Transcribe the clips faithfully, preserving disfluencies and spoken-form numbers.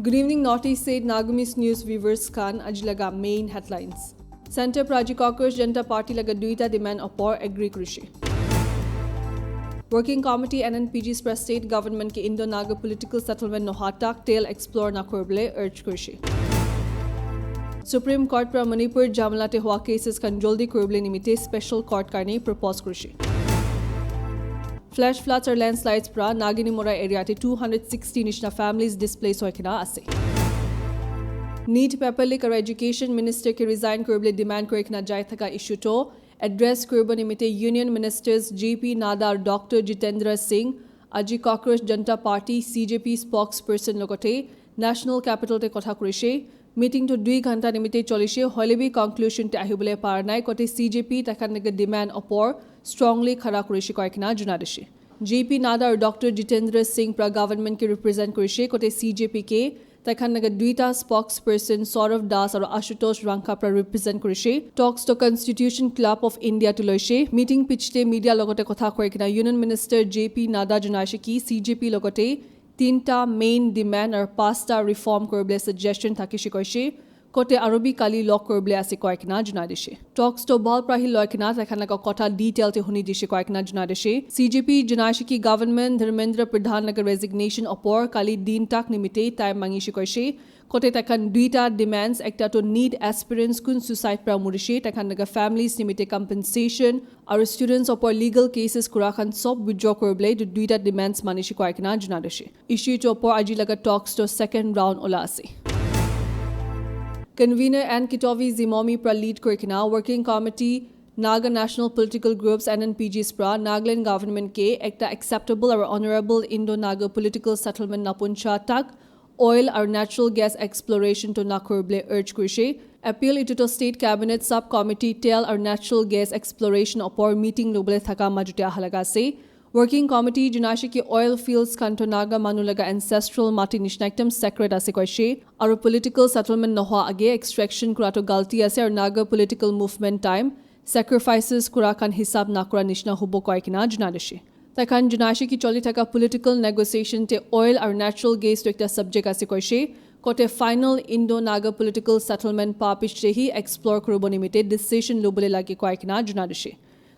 Good evening, Northeast State Nagamese News viewers khan. Aji laga main headlines. Center pra aji Cockroach Janta Party laga duita demand opor agree kurishi. Working Committee N N P Gs pra state government ke Indo-Naga political settlement noha tak tel explore na kuribole urge kurishi. Supreme Court pra Manipur jamala te hua cases khan joldi kuribole nimite special court karne propose kurishi. Flash floods or landslides pra Nagini Mora area te two hundred sixty nishina families displaced hoi kena ase. NEET paper leak aru education minister ke resign kuribole demand kuri kena jai thaka issue to address kuribo nimite Union Ministers J P Nadda aru Doctor Jitendra Singh aji Cockroach Janta Party, C J P, spokesperson logote national capital te kotha kurishe. Meeting to dui ghanta nimite cholishe, hoile bi conclusion te ahibole para nai, kote C J P takhan laga demand opor strongly khara kurishe koi kena juna dishe. J P Nadda aru Doctor Jitendra Singh pra government ke represent kurishe, kote C J P ke takhan laga duita spokesperson Saurav Das aru Ashutosh Rangka pra represent kurishe. Talks to Constitution Club of India to loishe. Meeting pichte media logote kotha koi kena Union Minister J P Nadda junaishe ki C J P logote tinta main demand aru pasta reform kuribole suggestion thakishe koishe. Kote aru bi kali log kuribole ase koi kena junai dishe. Talks to bhal pra hi loi kena takhan laga kotha detail te huni dishe koi kena junai dishe. C J P junaishe ki government Dharmendra Pradhan laga resignation opor kali din tak nimite time mangishe koishe. Kote takhan duita demands, ekta to NEET aspirants kun suicide pra murishe, takhan laga families nimite compensation, aru students opor legal cases kura khan sob withdraw kuribole etu duita demands manishe koi kena juna dishe. Issue to opor aji laga talks to second round ola ase. Convener N Kitovi Zimomi pra lead kuri kena Working Committee Naga National Political Groups N N P Gs pra Nagaland government ke ekta acceptable aru honorable Indo-Naga political settlement napuncha tak oil aru natural gas exploration to nakuribole urge kurishe. Appeal etu to state cabinet sub committee tel aru natural gas exploration opor meeting lobole thaka majute aha laga ase. Working committee junaishe ki oil fields khan to Naga manu laga ancestral mati nishina ekdam sacred ase koishe. Aru political settlement nohua age extraction kura to galti ase aru Naga political movement time sacrifices kura khan hisab nakura nishina hubo koi kena juna dishe. Takhan junaishe ki choli thaka political negotiation te oil aru natural gas to ekta subject ase koishe. Kote final Indo-Naga political settlement pa pichte hi explore kuribo nimite decision lobole lage koi kena juna dishe.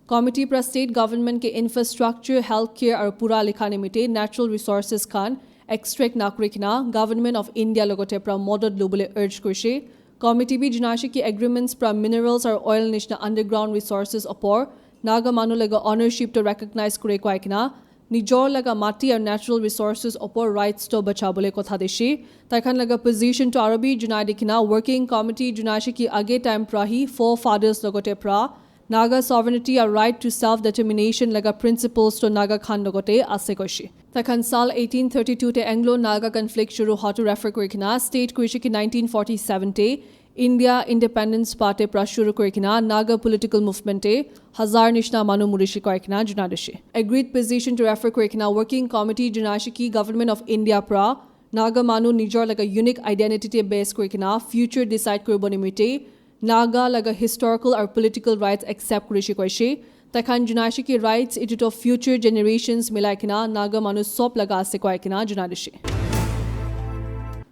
Committee pra state government ke infrastructure, healthcare aru pura likha nimite natural resources khan extract nakuri kena Government of India logote pra modot lobole urge kurishe. Committee bi junaishe ki agreements pra minerals aru oil nishina underground resources opor Naga manu laga ownership to recognize kure koi kena nijor laga mati aru natural resources opor rights to bachabole kotha dishe. Taikhan laga position to aru bi junai di kena working committee junaishe ki age time pra hi forefathers logote pra Naga sovereignty aru right to self determination laga principles to Naga khan logote ase koishe. Taikhan sal eighteen thirty-two te Anglo-Naga conflict shuru hua to refer kuri kena state kurishe ki nineteen forty-seven te India independence pa te pra shuru kuri kena Naga political movement te hazar nishina manu murishe koi kena juna dishe. Agreed position to refer kuri kena working committee junaishe ki Government of India pra Naga manu nijor laga unique identity te base kuri kena future decide kuribo nimite Naga laga historical aru political rights accept kurishe koishe. Taikhan junaishe ki rights etu to future generations milai kena Naga manu sob laga ase koi kena juna dishe.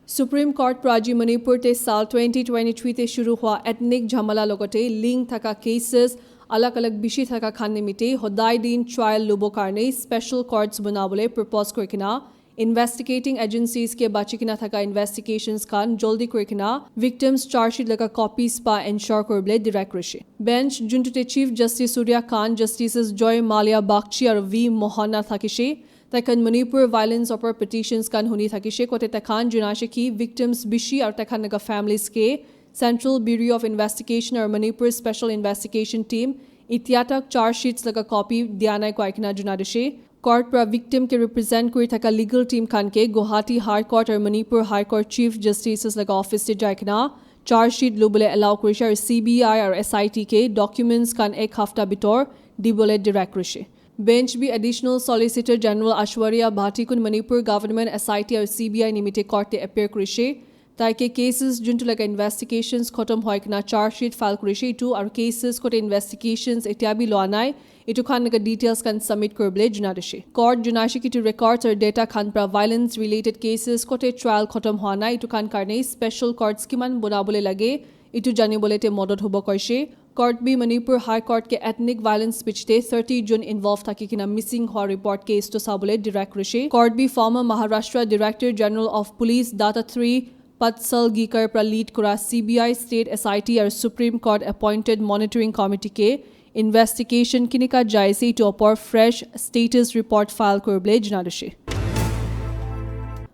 Supreme Court pra aji Manipur te sal twenty twenty-three te shuru hua ethnic jhamala logote link thaka cases alag alag bishi thaka khan nimite hodai din trial lobo karne special courts banabole propose kuri kena investigating agencies ke bachi kena thaka investigations khan joldi kuri kena victims charge sheet laga copies pa ensure kuribole direct kurishe. Bench juntu te Chief Justice Surya Kant, Justices Joy Mallya Bagchi aru V Mohana thakishe. Taikhan Manipur violence opor petitions khan huni thakishe kote taikhan junaishe ki victims bishi aru taikhan laga families ke Central Bureau of Investigation aru Manipur Special Investigation Team itya tak charge sheets laga copy dia nai koi kena juna dishe. Court pra victim ke represent kuri thaka legal team khan ke Guwahati High Court aru Manipur High Court Chief Justices laga office te jai kena charge sheet lubole allow kurishe aru C B I aru S I T ke documents khan ek hafta bitor dibole direct kurishe. Bench bi Additional Solicitor General Aishwarya Bhati kun Manipur Government S I T aru C B I nimite court te appear kurishe. Tai ke cases juntu laga investigations khotom hoi kena charge sheet file kurishe etu aru cases kote investigations etia bi loa nai. Etu khan laga details khan submit kuribole juna dise. Court juna ase ki etu records aru data khan pra violence related cases kote trial khotom hua nai, etu khan karne special courts kiman bonabole lage, etu janibole te modot hobo koise. Court bi Manipur High Court ke ethnic violence bichite thirty jun involved thaki kena missing hua report case to sabole direct kurise. Court bi former Maharashtra Director General of Police Dattatri Patsalgikar pra lead kura C B I, State S I T aru Supreme Court appointed monitoring committee ke investigation kinika jaise etu opor fresh status report file kuribole juna dise.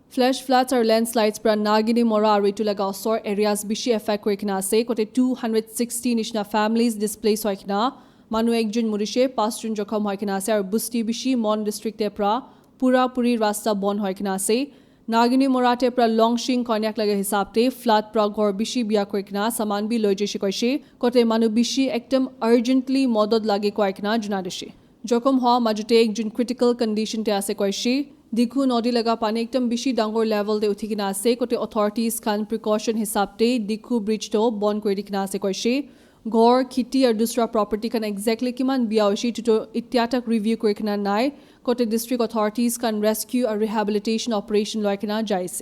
Flash floods aru landslides pra Nagini Mora aru etu laga osor areas bishi affect kuri kena ase. Kote two hundred sixty nishina families displace hoi kena manu ekjun murise, pasjun jokhom hoi kena ase aru busti bishi Mon district te pra pura puri rasta bon hoi kena ase. Nagini Mora te pra Longshing Konyak laga hisab te flood pra ghor bishi bia kuri kena saman bi loi jaise koise. Kote manu bishi ekdam urgently modot lage koi kena juna dise. Jokhom hua majute ekjun critical condition te ase koise. Dikhu nodi laga pani ekdam bishi dangor level te uthi kena ase. Kote authorities khan precaution hisab te Dikhu bridge to bon kuri di kena ase koise. Ghor, khiti aru dusra property khan exactly kiman bia hoise etu to itya tak review kuri kena nai. Kote district authorities khan rescue aru rehabilitation operation loi kena jaise.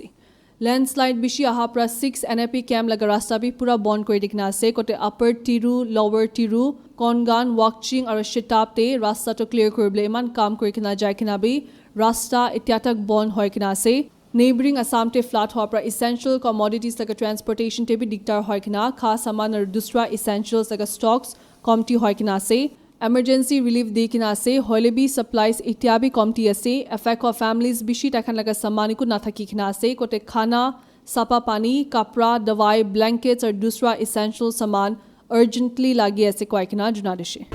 Landslide bishi aha pra six N A P camp laga rasta bi pura bon kuri di kena ase. Kote Upper Tiru, Lower Tiru, Kongan, Wakching aru Shitab te rasta to clear kuribole iman kam kuri kena jai kena bi rasta itya tak bon hoi kena ase. Neighboring Assam te flood hua pra essential commodities laga transportation te bi dikdar hoi kena, kha saman aru dusra essentials laga stocks komti hoi kena ase. Emergency relief di kena ase, hoile bi supplies itya bi komti ase. Affect hua families bishi tai khan laga saman eku nathaki kena ase. Kote khana, sapa pani, kapra, dawai, blankets aru dusra essential saman urgently lagi ase koi kena juna dise.